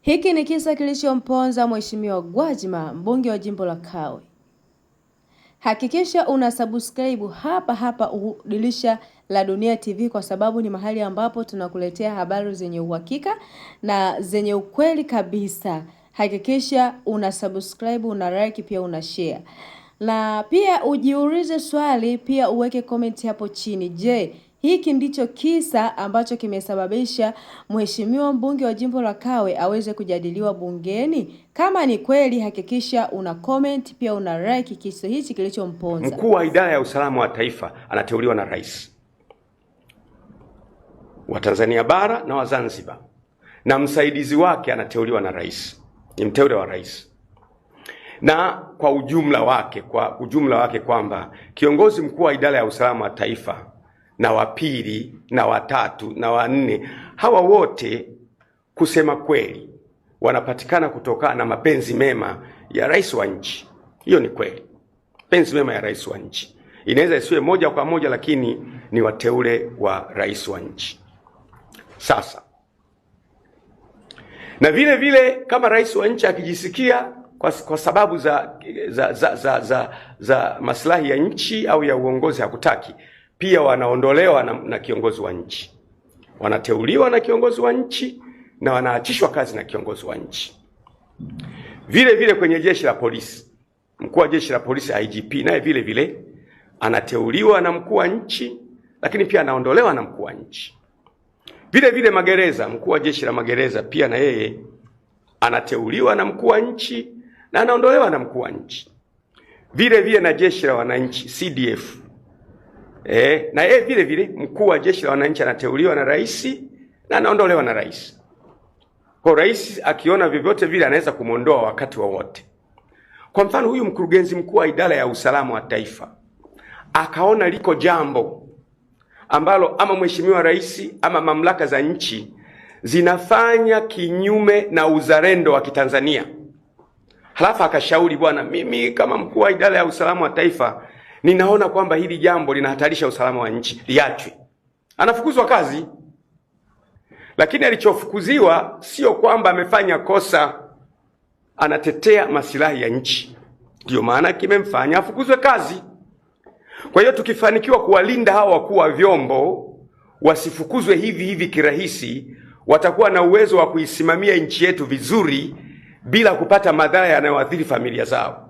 Hiki ni kisa kilichomponza Mheshimiwa Gwajima, mbunge wa jimbo la Kawe. Hakikisha una subscribe hapa hapa Dirisha la Dunia TV kwa sababu ni mahali ambapo tunakuletea habari zenye uhakika na zenye ukweli kabisa. Hakikisha una subscribe, una like, pia una share. Na pia ujiulize swali, pia uweke comment hapo chini. Je, hiki ndicho kisa ambacho kimesababisha mheshimiwa mbunge wa jimbo la Kawe aweze kujadiliwa bungeni? Kama ni kweli, hakikisha una comment pia una like kisa hichi kilichomponza. Mkuu wa idara ya usalama wa taifa anateuliwa na rais wa Tanzania bara na wa Zanzibar, na msaidizi wake anateuliwa na rais, ni mteule wa rais. Na kwa ujumla wake kwamba kiongozi mkuu wa idara ya usalama wa taifa na wa pili na watatu na wa nne, hawa wote kusema kweli wanapatikana kutokana na mapenzi mema ya rais wa nchi. Hiyo ni kweli, mapenzi mema ya rais wa nchi inaweza isiwe moja kwa moja, lakini ni wateule wa rais wa nchi. Sasa na vile vile kama rais wa nchi akijisikia kwa sababu za maslahi ya nchi au ya uongozi hakutaki, pia wanaondolewa na kiongozi wa nchi, wanateuliwa na kiongozi wa nchi na wanaachishwa kazi na kiongozi wa nchi. Vile vile kwenye jeshi la polisi, mkuu wa jeshi la polisi IGP naye vile vile anateuliwa na mkuu wa nchi, lakini pia anaondolewa na mkuu wa nchi. Vile vile magereza, mkuu wa jeshi la magereza pia na yeye anateuliwa na mkuu wa nchi na anaondolewa na mkuu wa nchi. Vile vile na jeshi la wananchi CDF. Na yeye vile vile mkuu wa jeshi la wananchi anateuliwa na rais na anaondolewa na rais. Kwa rais akiona vyovyote vile anaweza kumwondoa wakati wowote. Kwa mfano, huyu mkurugenzi mkuu wa idara ya usalama wa taifa akaona liko jambo ambalo ama mheshimiwa rais ama mamlaka za nchi zinafanya kinyume na uzalendo wa Kitanzania, halafu akashauri, bwana, mimi kama mkuu wa idara ya usalama wa taifa ninaona kwamba hili jambo linahatarisha usalama wa nchi, liachwe. Anafukuzwa kazi, lakini alichofukuziwa sio kwamba amefanya kosa, anatetea masilahi ya nchi, ndiyo maana kimemfanya afukuzwe kazi. Kwa hiyo tukifanikiwa kuwalinda hawa wakuu wa vyombo wasifukuzwe hivi hivi kirahisi, watakuwa na uwezo wa kuisimamia nchi yetu vizuri bila kupata madhara yanayoathiri familia zao.